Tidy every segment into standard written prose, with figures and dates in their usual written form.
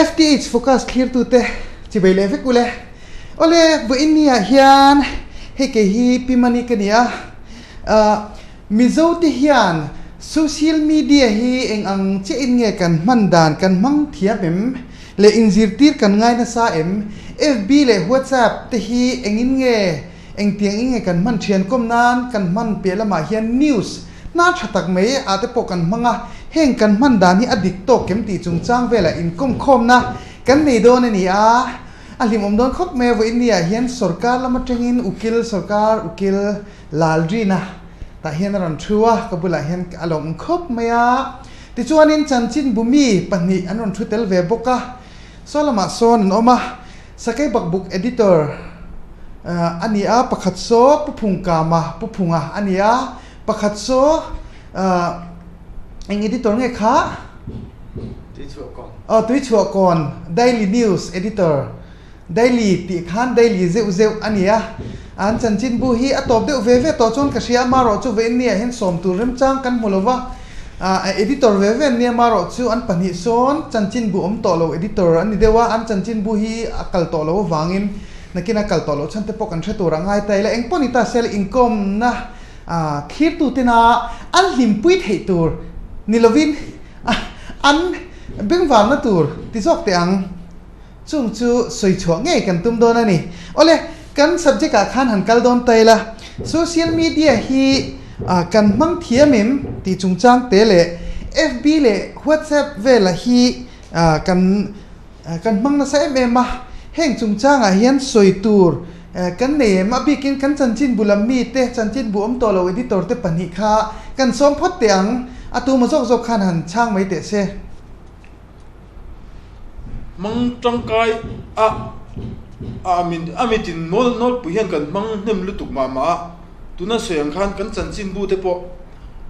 FTH Focus thlirtute chibei leh vek ule. Awle, vawiin ni ah hian hei kei hi Pi Mani ka ni a. Mizo te hian social media hi eng ang chiah in nge kan hman dan kan hmang thiam em? Leh inzirtir kan ngai nasa em? FB leh WhatsApp te hi engin nge engtiang in nge kan hman thian kawm nan kan hman piah lamah hian news hna tha tak mai ah te pawh kan hmang a, heng kan hman dan hi a dik tawk em tih chungchang velah inkawmkhawmna kan nei dawn a ni a, a hlimawm dawn khawp mai a vawiin ni ah hian sorkar lam atangin ukil sorkar ukil Lalrina tah hian a rawn thu a, ka bulah hian a lawm khawp mai a. Tichuanin chanchinbu mi pahnih an rawn thu tel ve bawk a, saw lamah sawn an awm a, Sakei Bakbuk editor a ni a, pakhat saw Pu Phungkama, Pu Phunga a ni a, pakhat saw eng editor nge kha? Tuichhuahkawn. Aw Tuichhuahkawn Daily News editor. Daily tih khan daily zeuh zeuh a ni a, an chanchinbu hi a tawp deuh ve ve tawh chuan ka hria a, marawh chu vawiin nia hian sawm tur remchang kan hmu lo va, editor ve ve an nia marawh chu an pahnih sawn chanchinbu awm tawh lo editor an ni deuh a, an chanchinbu hi a kal tawh lo avangin nakin a kal tawh loh chhan te pawh kan hre tur a ngai ta ila, engpawh ni ta se la inkawmna thlirtu tena an hlimpui theih tur ni lovin an bengvarna tur ti zawk teh ang. Chung chu sawi chhuah ngei kan tum dawn a ni. Awle, kan subject ah khan han kal dawn ta ila, social media hi kan hmang thiam em tih chungchang te leh FB leh WhatsApp vela hi kan kan hmang nasa em em a, heng chungchang ah hian sawi tur kan nei em? A bikin kan chanchinbu lam mi te, chanchinbu awm tawh lo editor te pahnih kha kan sawm phawt teh ang, a tuma zawk zawk khan han chhang mai teh se. Hmang tangkai a a min a mitin nawl nawlpui hian kan hmang hnem lutuk mah mah a, tuna sawi ang khan kan chanchinbu te pawh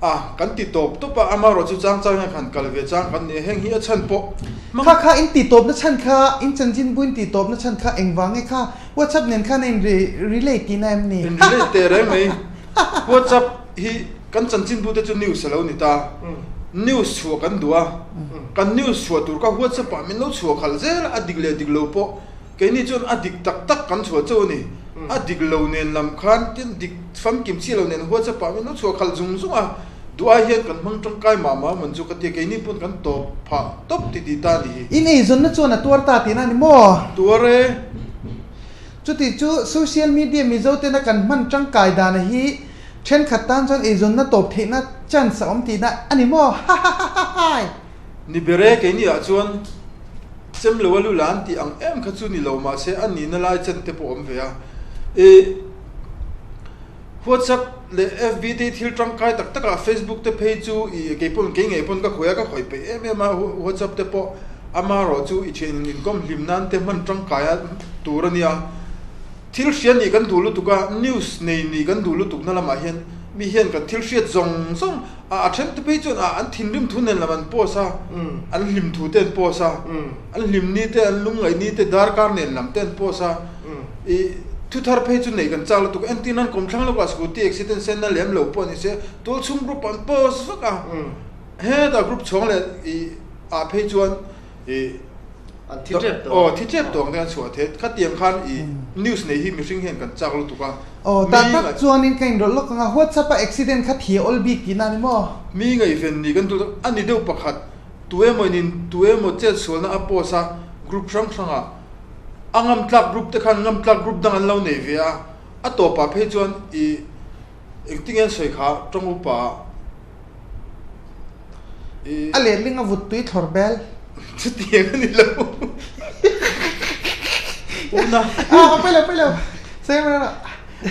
a kan ti tawp tawp a, amaherawh chu chang chang hian kan kal ve chang kan ni a, heng hi a chhan pawh hmang. Kha kha in ti tawpna chhan kha, in chanchinbu in ti tawpna chhan kha engvang nge kha WhatsApp nen khan a in relate tihna em ni? In relate teh reng mai, WhatsApp hi. Kan chanchinbu te chu news a lo ni ta. News chhuah kan duh a, kan news chhuah tur kha WhatsApp ah min lo chhuah khalh zel a, a dik leh dik lo pawh keini chuan a dik tak tak kan chhuah chauh a ni. A dik lo nen lam khan tin dik famkim chiah lo nen WhatsApp ah min lo chhuah khalh zung zung a, duh ai hian kan hmang tangkai mah mah mawn chu ka tia keini pawn kan tawp phah tawp ti ti ta a ni hi. In eizawnna chuan a tuar ta tihna a ni maw? Tuar e. Chuti chu social media Mizo tena kan hman tangkai dana hi Thenkhat tan chuan eizawnna tawp theihna chance a awm tihna a ni maw? Hahahahahaii. Ni ber e, keini ah chuan chem lo a lu la an tih ang em kha chu ni lo mahse a nihna lai chen te pawh awm ve a. I WhatsApp leh FB te hi thil tangkai tak tak ah Facebook te phei chu i kei pawn kei ngei pawn ka khawih a ka khawih peih em em a WhatsApp te pawh amaherawh chu i thian inkawm hlim nan te hman tangkai a tur a nia. Thil hria nih kan duh lutuk a, news nei nih kan duh lutuk na lamah hian mi hian kan thil hriat zawng zawng a, a then te phei chuan a an thinrim thu nen lam an post a, an hlim thu te an post a, an hlim ni te an lungngaih ni te darkar nen lam te an post a, i thu thar phei chu neih kan chak lutuk a, entir nan kawmthlang lawkah scooty accident sen na lem lo pawh ni se tual chhung group ah an post vak a, hetah group chhawng leh i ah phei chuan i An thi tep tawh. Aw thi tep tawh ang te an chhuah the. Khatiang khan i news nei hi mihring hian kan chak lutuk a. Aw tak tak chuanin ka inrawlh lawk ang a, WhatsApp a accident kha thi a awl bik tihna a ni maw? Mi ngaihven ni kan duh tak a ni deuh pakhat. Tu emaw in tu emaw chet sualna a post a group hrang hrang ah a ngam tlak group te khan ngam tlak group dang an lo nei ve a, a tawpah phei chuan i engtinge an sawi kha tawng upa ah. A letling a vut tui thlawr bel. Chutiang a ni lo. Una. Ah, a pailo pailo. Same ra.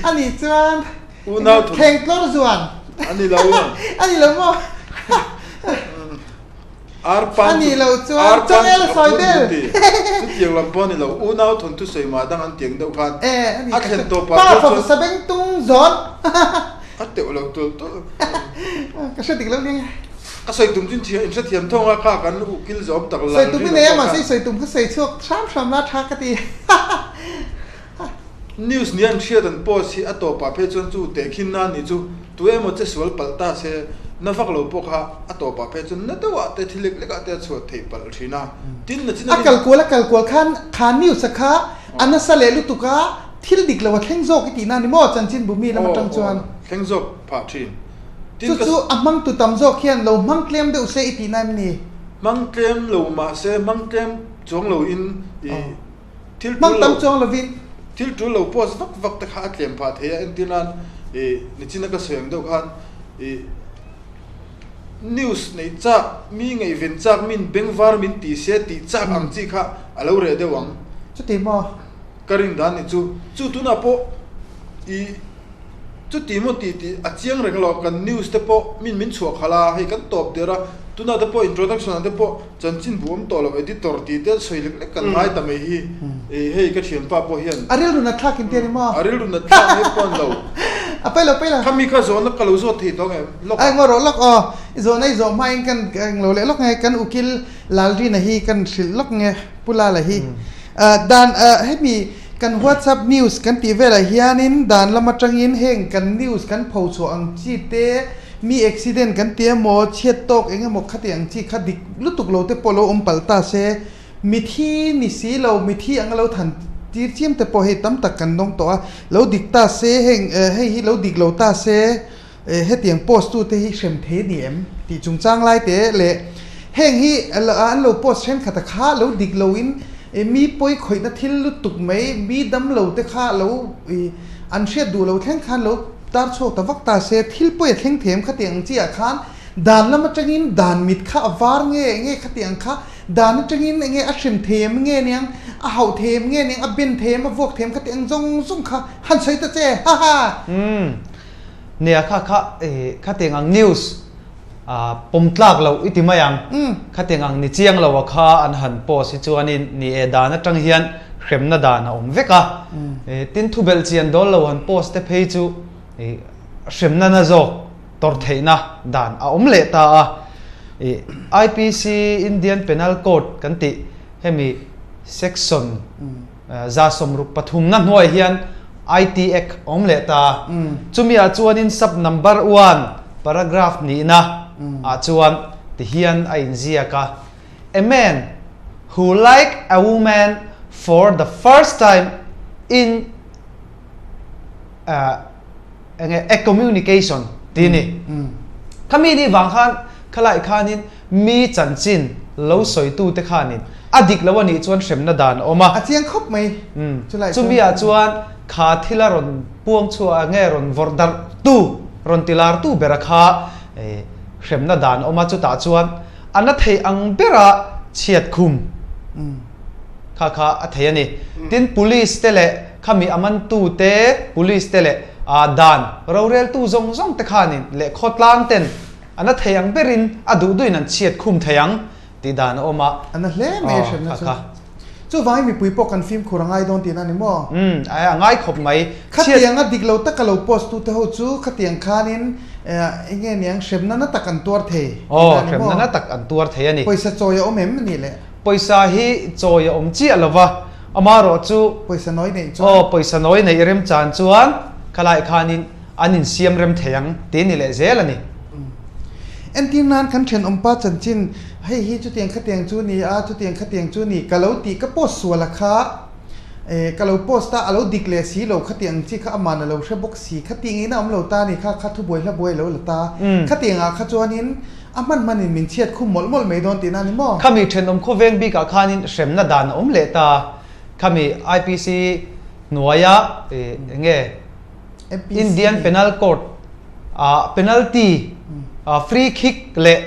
A nih chuan. Unau thun. Kheng tlawr zuan. A ni lo. A ni lo maw? Arpan. A ni lo chuan changel sawi bel. Chutiang lam pawh a ni lo. Unau thun thu sawi mah dang an tiang deuh khan. Eh, a ni. A thlen tawp ah. Pa fapa sabeng tung zawn. A teuh lo tul tul. Ka hre dik lo nia. Ka sawi tum chu in hrethiam thawng a kha kan ukil zawm tak lal Sawi tum i nei a mahse i sawi tum kha sawi chhuak hram hram la tha ka ti. News ni an hriat an post hi a tawpah phei chuan chu tehkhin na ni chu tu emaw che sual palh ta se Na vak lo pawh kha a tawpah phei chuan na deuhah te thil lek lekah te a chhuat theih palh thin a. Tin, na chin A kal kual a kal kual khan kha news a kha a nasa leh lutuk a, thil dik lo a thleng zawk i tihna a ni maw chanchinbu mi lam atang chuan? Aw, thleng zawk phah thin. Tin, ka. Chu chu a hmangtu tam zawk hian lo hmang tlem deuh se i tihna em ni? Hmang tlem lo mahse hmang tlem chuang lo in i thil tul Hmang lo. tam chuang lovin. Thil tul lo post vak vak te kha a tlem phah thei a, entirnan i nichina ka sawi ang deuh khan i news neih chak, mi ngaihven chak, min bengvar min ti se tih chak ang chi kha a lo reh deuh ang. Chuti maw? Ka rin dan ni chu. Chu tunah pawh i chuti maw tih tih a chiang reng lo, kan news te pawh min min chhuah khalh a, hei kan tawp der a, tunah te pawh introduction ah te pawh Chanchin bu awm tawh lo editor tih te sawi lek lek kan ngai ta mai hi hei ka thianpa pawh hian A rilru nat thlak in ti a ni maw? A rilru nat thlak mai pawh an lo. A pailo pailo. Khami kha zawhna ka lo zawt thei tawh ngem lawk a. Ai ngaw rawh lawk aw. I zawhna i zawh hmain kan lo leh lawk nge kan ukil Lalrina hi kan hrilh lawk nge Pu Lala hi. Dan hemi kan WhatsApp news kan tih velah hianin dan lam atangin heng kan news kan pho chhuah ang chi te Mi accident kan ti emaw, chhiat tawk eng emaw khati ang chi kha dik lutuk lo te pawh lo awm palh ta se, mithi ni si lo, mithi anga lo than tir chiam te pawh hei tam tak kan dawng tawh a, lo dik ta se heng hei hi lo dik lo ta se hetiang post tu te hi hrem thei a ni em tih chungchang lai te leh heng hi an lo post thenkhat a kha lo dik lo in mi pawi khawihna thil lutuk mai, mi dam lo te kha lo an hriat duh lo thleng khan lo Tar chhuak ta vak ta se, thil pawi a thleng them khatiang ang chiah khan dan lam atangin dan mit kha a var nge nge khatiang kha dan atangin enge a hrem them nge niang, a hauh them nge niang, a ben them, a vuak them khatiang zawng zawng kha han sawi ta che, ha ha! Umm, nia kha kha khatiang ang news pawm tlak loh i ti mai ang, khatiang ang ni chiang lo a kha an han post hi chuanin ni e dan atang hian hremna dan a awm vek a, tin thubelh chian dawl lo han post te phei chu hremna na zawk tawrh theihna dan a awm leh ta a, IPC Indian Penal Code kan tih hemi section 163 na hnuai hian IT Act a awm leh ta. Chumi ah chuanin sub number one paragraph nihna ah chuan ti hian a inziak a, A man who like a woman for the first time in enge a communication ti a ni. Khami nih vang khan khalai khanin Mi chanchin lo sawitute khanin a dik lo a nih chuan hremna dan a awm a. A chiang khawp mai chulai chuan. Chumi ah chuan kha thil a rawn puang chhuah nge rawn vawrh darh tu, rawn ti lar tu bera kha hremna dan a awm a, chutah chuan a na thei ang bera chhiat khum kha kha a thei a ni. Tin, police te leh khami a mantu te, police te leh dan roreltu zawng zawng te khanin leh khawtlang ten A na thei ang berin a duh duhin an chhiat khum thei ang tih dan a awm a. A na hle mai a hremna chu. Chuvangin mipui pawh kan fimkhur a ngai dawn tihna a ni maw? Umm, a ngai khawp mai. Khatiang a dik lo taka lo post tute ho chu khatiang khanin eng nge niang hremna na tak an tuar thei tihna a ni maw? Aw, hremna na tak an tuar thei a ni. Pawisa chawi a awm em ni le? Pawisa hi chawi a awm chiah lo va, amaherawh chu. Pawisa nawi neih chuan. Aw, pawisa nawi neih remchan chuan khalai khanin an insiam rem thei ang tih ni leh zel a ni. Entir nan kan thenawmpa chanchin, hei hi chutiang khatiang chu ni a, chutiang khatiang chu ni, ka lo tih ka post sual a kha, eh ka lo post a, a lo dik leh si lo khatiang chi kha aman a lo hre bawk si, khatiang in a awm lo ta ni kha, kha thubuai hla buai a lo la ta, khatiang ah kha chuanin a hman hman in min chhiat khum mawlh mawlh mai dawn tihna a ni maw? Khami thenawm khawveng bikah khanin hremna dan a awm leh ta, khami IPC hnuaia eh enge Indian Penal Code ah penalty, free kick leh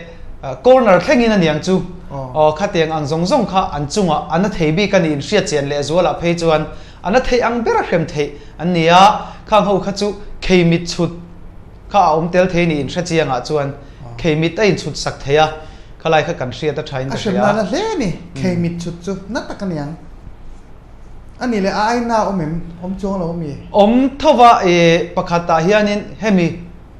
corner thlengin a niang chu aw khatiang ang zawng zawng kha an chungah an a thei bik a ni inhriat chian leh zualah phei chuan an a theih ang bera hrem theih an ni a, khang ho kha chu kheimit chhut kha a awm tel thei ni inhre chiangah chuan kheimit a inchhut sak thei a, khalai kha kan hriat a thain ka hria. A hrem nana hle a ni, kheimit chhut chu na tak a niang. A nih leh a aina awm em? Awm chuang lo ami? Awm tho va, i pakhat ah hianin hemi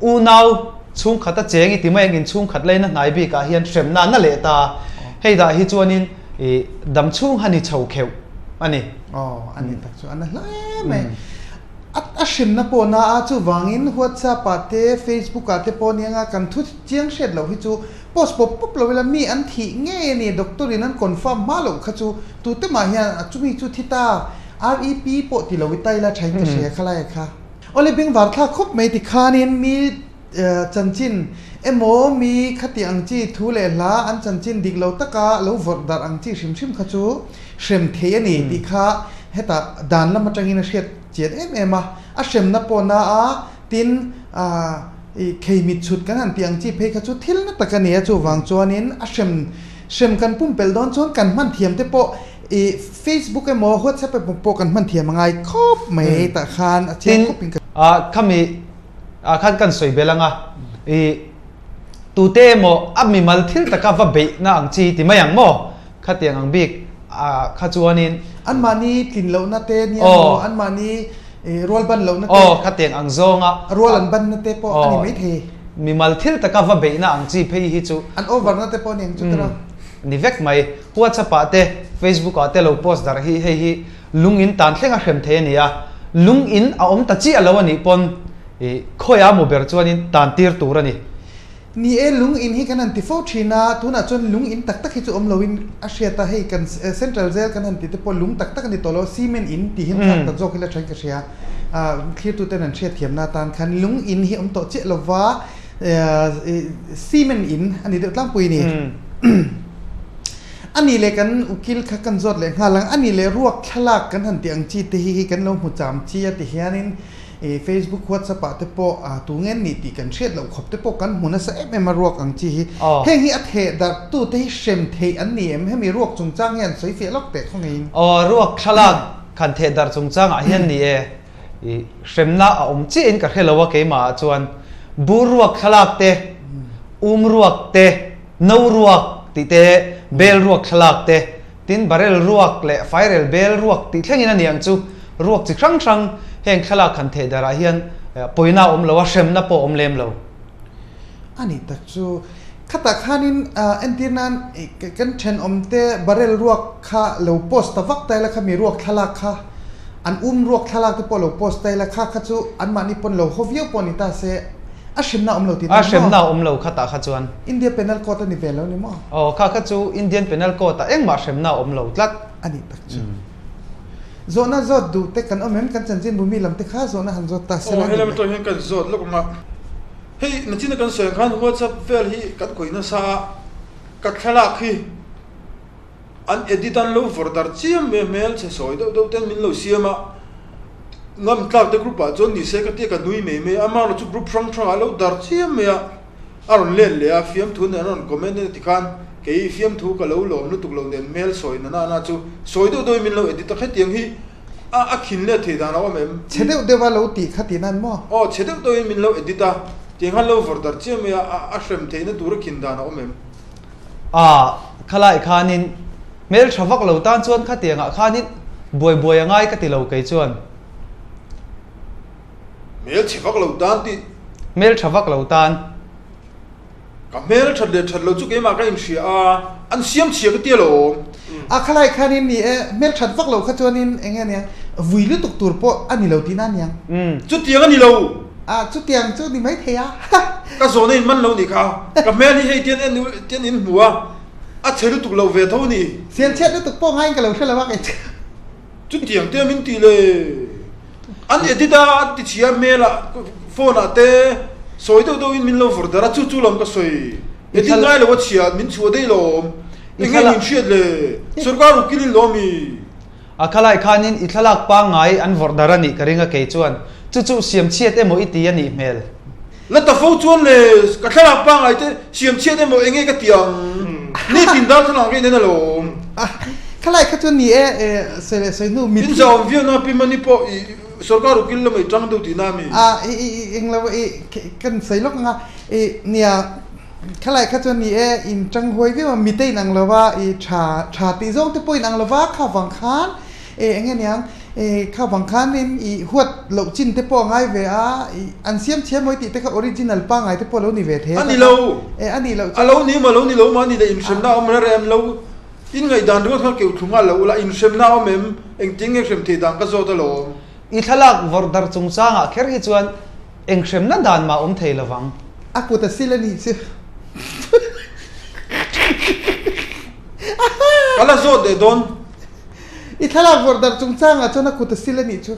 unau chhungkhat a cheng i ti mai ang inchhungkhat laina hnai bik ah hian hremna na leh ta. Hei dah hi chuanin i dam chhung han i chho kheuh a ni. Aw, a ni tak chu a na hle mai. A hremna pawh na a, chuvangin WhatsApp ah te Facebook ah te pawh nia kan thu chiang hriat loh hi chu post pawp pawp lo ila mi an thih ngei a ni, doctor in an confirm hma loh kha chu tute mah hian a chumi chu thi ta REP pawh ti lo i ta ila thain ka hria kha lai kha. Awle bengvar thlak khawp mai tikhanin mi chanchin emaw mi khati ang chi thu leh hla an chanchin dik lo taka lo vawrh darh ang chi hrim hrim kha chu hrem thei a ni tih kha hetah dan lam atangin a hriat chian em em a, a hremna pawh na a, tin i kheimit chhut kan han tih ang chi phei kha chu thil na tak a ni a, chuvang chuanin a hrem hrem kan pumpelh dawn chuan kan hman thiam te pawh i Facebook emaw WhatsApp emaw pawh kan hman thiam a ngai khawp mai tah khan a chiang Tin, khawp in ka khami ah khan kan sawi belh ang a, i tute emaw a mimal thil taka va beihna ang chi ti mai ang maw? Khatiang ang bik ah kha chuanin. Anmahni tlin lohna te nia maw, anmahni rual ban lohna te. Aw, khatiang ang zawnga. Rual an banna te pawh a ni maithei. Mimal thil taka va beihna ang chi phei hi chu. An over na te pawh a ni ang chu tira. Ni vek mai. WhatsApp ah te, Facebook ah te lo post darh hi hei hi lung in tan thleng a hrem thei a ni a. Lung in a awm ta chiah lo a nih pawn i khawiah mu ber chuanin tan tir tur a ni. Ni e, lung in hi kan han ti fo thin a, tunah chuan lung in tak tak hi chu awm loin a hriat a, hei kan Central Jail kan han tih te pawh lung tak tak a ni tawh lo, cement in tih hian thlak ta zawk ila thain ka hria. Thlirtu ten an hriat thiamna atan khan lung in hi awm tawh chiah lova cement in a ni deuh tlangpui a ni. A nih leh kan ukil kha kan zawt leh nghal ang, a nih leh ruak thlalak kan han tih ang chi te hi kan lo hmu cham chi a ti hianin, I Facebook, WhatsApp ah te pawh tu nge an nih tih kan hriat loh khawp te pawh kan hmu nasa em em a ruak ang chi hi. Heng hi a theh darh tu te hi hrem theih an ni em? Hemi ruak chungchang hian sawi fiah lawk teh khawngaihin. Aw, ruak thlalak khan theh darh chungchang ah hian ni e. I hremna a awm chiah in ka hre lo a keimah ah chuan. Bur ruak thlalak te, um ruak te, no ruak tih te, bel ruak thlalak te, Tin, barrel ruak leh fairel bel ruak tih thlengin a ni ang chu. Ruak chi hrang hrang heng thlalak han theh darah hian pawina a awm lo a, hremna pawh a awm lem lo. A nih tak chu. Khatah khanin entir nan kan thenawmte barrel ruak kha lo post ta vak ta ila kha mi ruak thlalak kha an um ruak thlalak te pawh lo post ta ila kha kha chu anmahni pawn lo haw viau pawh ni ta se A hremna awm lo tih A hremna awm lo khatah kha chuan. India Penal Code a ni ve lo ni maw? Aw, kha kha chu Indian Penal Code ah engmah hremna a awm lo tlat. A nih tak chu. Zawhna zawt duh te kan awm em? Kan chanchinbu mi lam te kha zawhna han zawt ta se la Aw, ni helai le. atang hian kan zawt lawk ang a. Hei, nachina kan sawi ang khan WhatsApp vel hi kan khawih nasa a, ka thlalak hi An edit an lo vawrh darh chiam mai a, hmelchhe sawi deuh deuh ten min lo siam a, ngam tlak te group ah chuan ni se ka tia ka nui mai mai a, amah erawh chu group hrang hrang ah a lo darh chiam mai a, a rawn let leh a, fiamthu nen a rawn comment a tikhan kei fiamthu ka lo lawm lutuk lo nen hmel sawi na na na chu sawi deuh deuh in min lo edit a, hetiang hi a a khin let thei dan a awm em? Chhe deuh deuh a lo tih kha tih nan maw? Aw, chhe deuh deuh in min lo edit a, tiang khan lo vawrh darh chiam mai a, a hrem theihna tur a khin dan a awm em? A, khalai khanin hmel tha vak lo tan chuan khatiangah khanin buai buai a ngai ka ti lo kei chuan. Hmel chhe vak lo tan tih. Hmel tha vak lo tan. Ka hmel that leh that lo chu keimah ka inhria a, an siam chhia ka ti alawm. A, khalai khanin ni e, hmel that vak lo kha chuanin eng nge nia, vui lutuk tur pawh a ni lo tihna a niang. Chutiang a ni lo. A, chutiang chu ni maithei a. Ka zawhna in man lo nih kha. Ka hmel hi hei tian en tian in hmu a, a chhe lutuk lo ve tho ni. Siam chhiat lutuk pawh ngaiin ka lo hre lo a kei chu. Chutiang te min tih le. An edit a, an ti chhia hmel ah, phone ah te sawi deuh deuh in min lo vawrh darh a, chu chu lam ka sawi. Edit ngai lo a chhia, min chhuah daih lawm. Eng nge min hriat le? Sorkar ukil in lawm i. A khalai khanin i thlalak pangngai an vawrh dar a nih ka ring a kei chuan chu chu siam chhiat emaw i ti a nih hmel. La ta fo chuan le ka thlalak pangngai te siam chhiat emaw eng nge ka ti ang nitin dar thlalak ka inen alawm. A khalai kha chuan ni e sawi leh sawi hnu mit In zau viau na pi mani pawh i sorkar ukil lamah i tang deuh tihna a mi? A i i englo i kan sawi lawk ang a i nia. Khalai kha chuan ni e, in tang huai viau a, mite in ang lova, i tha tha tih zawng te pawh in ang lova, kha vang khan e eng nge niang, e kha vang khan in i huat loh chin te pawh a ngai ve a, i an siam chhe mawi tih te kha original pangngai te pawh a lo ni ve thei a, A ni lo. E a nih loh chuan. A lo ni maw, a lo ni lo maw, a ni leh inhremna a awm reng reng em lo, in ngaihdan ringawt kha keuh thlu nghal lo ula, inhremna a awm em, engtin nge hrem theih dan ka zawt alawm. I thlalak vawrh darh chungchangah kher hi chuan eng hremna dan mah awm thei lovang. A kut a sil a nih chu. Ka la zawt leh dawn. I thlalak vawrh darh chungchangah chuan a kut a sil a nih chu.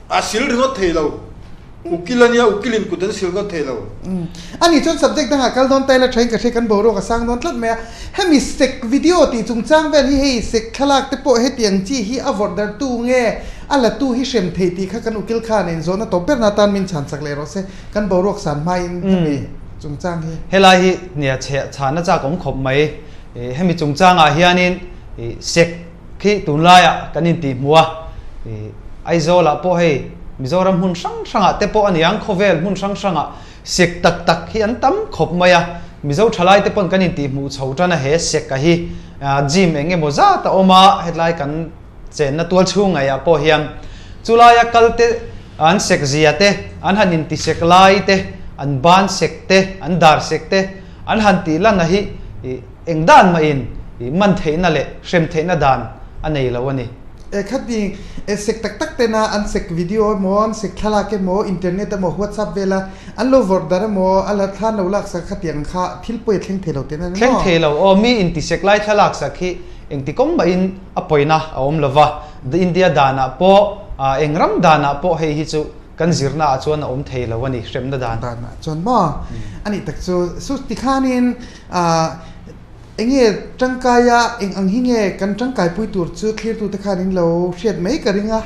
A sil ringawt thei lo. Ukil a nia, ukilin kut an sil ngawt thei lo. A nih chuan subject dangah kal dawn taila thain ka hria kan boruak a sang dawn tlat mai a. Hemi sek video tih chungchang vel hi hei sek thlalak te pawh hetiang chi hi a vawrh dartu nge a latu hi hrem thei tih kha kan ukil khan inzawhna tawp berna atan min chhan chak leh rawh se. Kan boruak san hmain hemi chungchang hi. Helai hi nia chhe chhana chak awm khawp mai. Hemi chungchangah hianin sek Khi tunlaiah kan intihhmuh a, Aizawlah pawh hei Mizoram hmun hrang hrangah te pawh a niang, khawvel hmun hrang hrangah sek tak tak hi an tam khawp mai a, Mizo thalai te pawn kan intihhmuh chho tan a he sek a hi gym eng emaw zat a awm a, hetlai kan chenna tual chhung ngeiah pawh hian chulaia kal te an sek zia te, an han intisek lai te, an ban sek te, an dar sek te an han tih lan a hi Eng dan mahin man theihna leh hrem theihna dan a nei lo a ni. E khati e sek tak tak tena an sek video emaw an sek thlalak emaw internet emaw whatsapp vela an lo vawrh dar emaw a la thla lo lak sak khatiang kha thil pawi a thleng thei lo tihna a ni maw? Thleng thei lo aw, mi inti sek lai thlalak sak hi engti kawng mahin a pawina a awm lo va, The India danah pawh eng ram danah pawh hei hi chu kan zirna ah chuan a awm thei lo a ni, hremna dan. Danah chuan maw? A nih tak chu su tikhanin Enge tangkaia eng ang hi nge kan tangkaipui tur chu thlirtute khan in lo hriat mai ka ring a,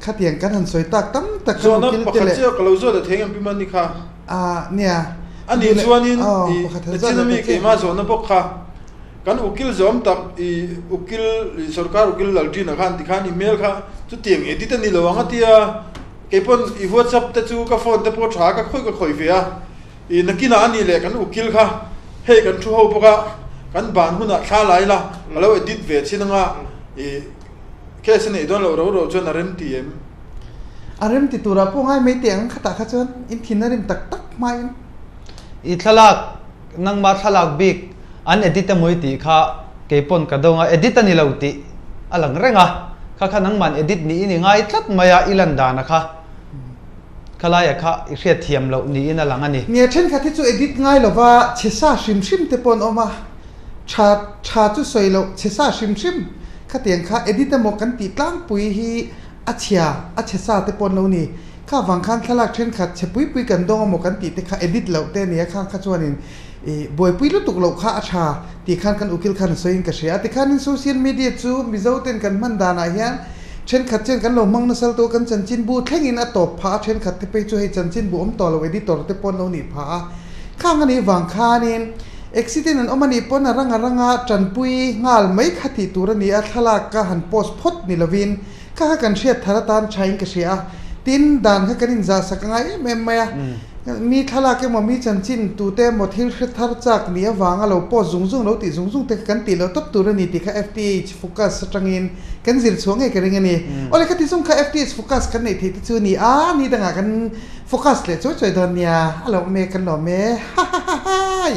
khatiang kan han sawi tak tam tak kan Zawhna ukil te pakhat leh. chiah ka lo zawt a theng em pi Mani kha. A nia, A nih duh leh chuanin aw i pakhat han zawt Nachin leh ta ami che. keimah zawhna bawk kha kan ukil zawm tak i ukil i sorkar ukil Laldina khan tikhan i hmel kha chutiang edit a ni lo ang a tia, keipawn i whatsapp te chu ka phone te pawh tha ka khawih ka khawih ve a. I nakinah a nih leh kan ukil kha hei kan thu ho bawk a, kan ban hunah thla lai la, a lo edit ve chin anga i case a neih dawn loh ro ro chuan a rem ti em? A rem ti turah pawh ngai mai teh ang khatah kha chuan in thin a rim tak tak hmain. I thlalak, nangmah thlalak bik an edit emaw i tih kha keipawn ka dawng a, edit a ni lo tih a lang reng a, kha kha nangmahn edit niin i ngai tlat mai a, i lan dan a kha. Khalaia kha i hriatthiam loh niin a lang a ni. Nge thenkhat hi chu edit ngai lova chhe sa hrim hrim te pawh an awm a, tha tha chu sawi loh chhe sa hrim hrim khatiang kha edit emaw kan tih tlangpui hi a chhia a chhe sa te pawh an lo ni. Kha vang khan thlalak thenkhat chhe pui pui kan dawng emaw kan tih te kha edit loh te a nia khang kha chuanin i buaipui lutuk loh kha a tha tih khan kan ukil khan a sawiin ka hria a tikhanin social media chu Mizo ten kan hman danah hian thenkhat chuan kan lo hmang nasal tawh kan chanchinbu thlengin a tawp phah a thenkhat te phei chu hei chanchinbu awm tawh lo editor te pawh an lo nih phah a khang a nih vang khanin accident an awm a nih pawn a rang a ranga tanpui nghal mai kha tih tur a ni a thlalak ka han post phawt ni lovin kha kha kan hriat thar atan thain ka hria a, tin dan kha kan inzah sak a ngai em em mai a, mi thlalak emaw mi chanchin tute emaw thil hre thar chak nih avanga lo post zung zung lo tih zung zung te kha kan tih loh tawp tur a ni tih kha FTH focus atangin kan zir chhuah ngei ka ring a ni. Awle khati chung kha FTH focus kan neih theih te chu a ni a, ni dangah kan focus leh chawi chawi dawn nia, a lawm e kan lawm e, ha ha ha hai.